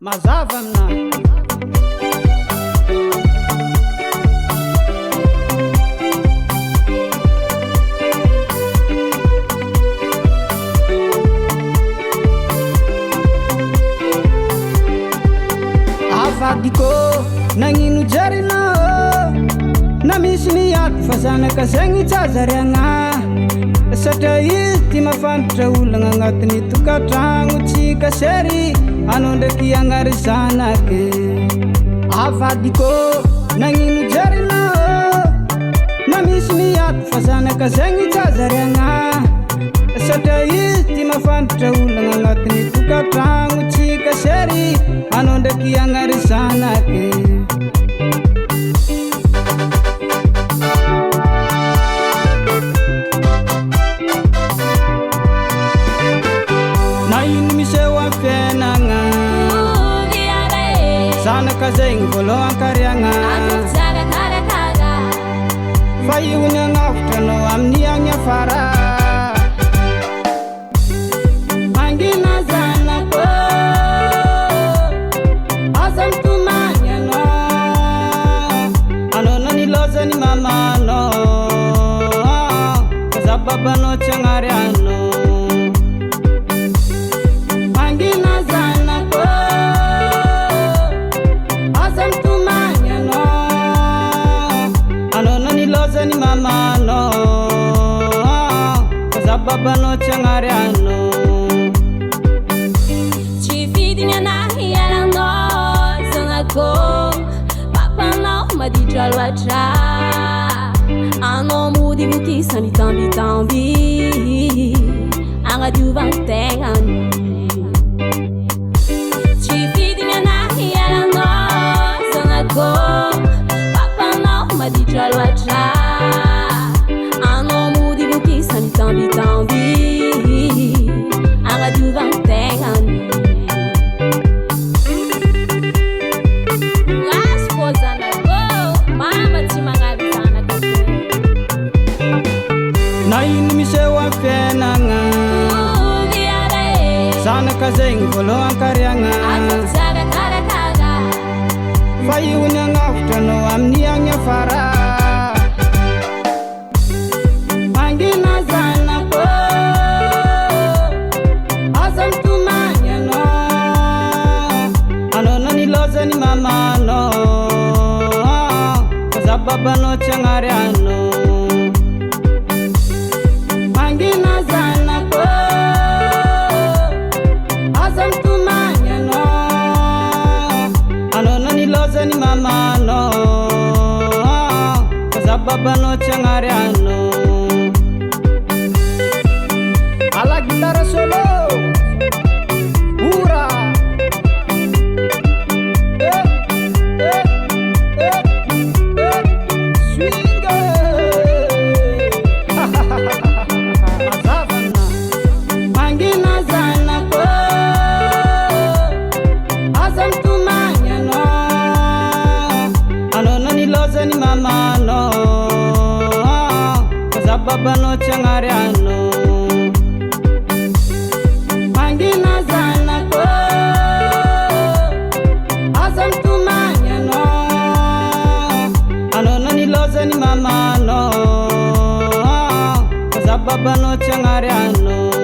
Mazava aminahy. Avadiko nagnino jerinao na misy ny ady fa zanaka zegny tsy azariagna satria izy ty mahafantatra olagna agnatin'ny tokantragno tsika sery anao ndraiky agnary zanaky. Avadiko nagnino jerinao na misy ny ady fa zanaka zegny tsy azariagna satria izy ty mahafantatra olagna agnatin'ny tokantragno tsika sery anao ndraiky agnary zanaky. Na ino miseho amin'ny fiainagna zanaka zegny voalohan-kariagna fa io ny agnavotra anao amin'ny agny afara. Mangina zanako, aza mitomany anao, anao nanilozany mamanao, fa za babanao tsy agnary anao. Mangina zanako, aza mitomany anao, anao nanilozany mamanao, fa za babanao tsy agnary anao. Tsy fidiny anahy ialanao zanako, papanao maditra loatra, anao mody vokisany tambitamby agnadiovany tegnany. Tsy fidiny anahy ialanao zanako, papanao maditra loatra, anao mody vokisany tambitamby agnadiovany tegnany. Gasy fô zanako, mama tsy magnary zanaka zegny. Na ino miseho amin'ny fiainagna zanaka zegny voalohan-kariagna fa io ny agnavotra anao amin'ny agny afara. Mangina zanako, aza mitomany anao, anao nanilozany mamanao, fa za babanao tsy agnary anao. Mangina zanako, aza mitomany anao, anao nanilozany mamanao, fa za babanao tsy agnary anao. À la guitare solo, ora. Eh, eh, eh, eh, swing. Mazava aminahy. Mangina zanako, aza mitomany anao, anao nanilozany mamanao, fa za babanao tsy agnary anao. Mangina zanako, aza mitomany anao, anao nanilozany mamanao, fa za babanao tsy agnary anao.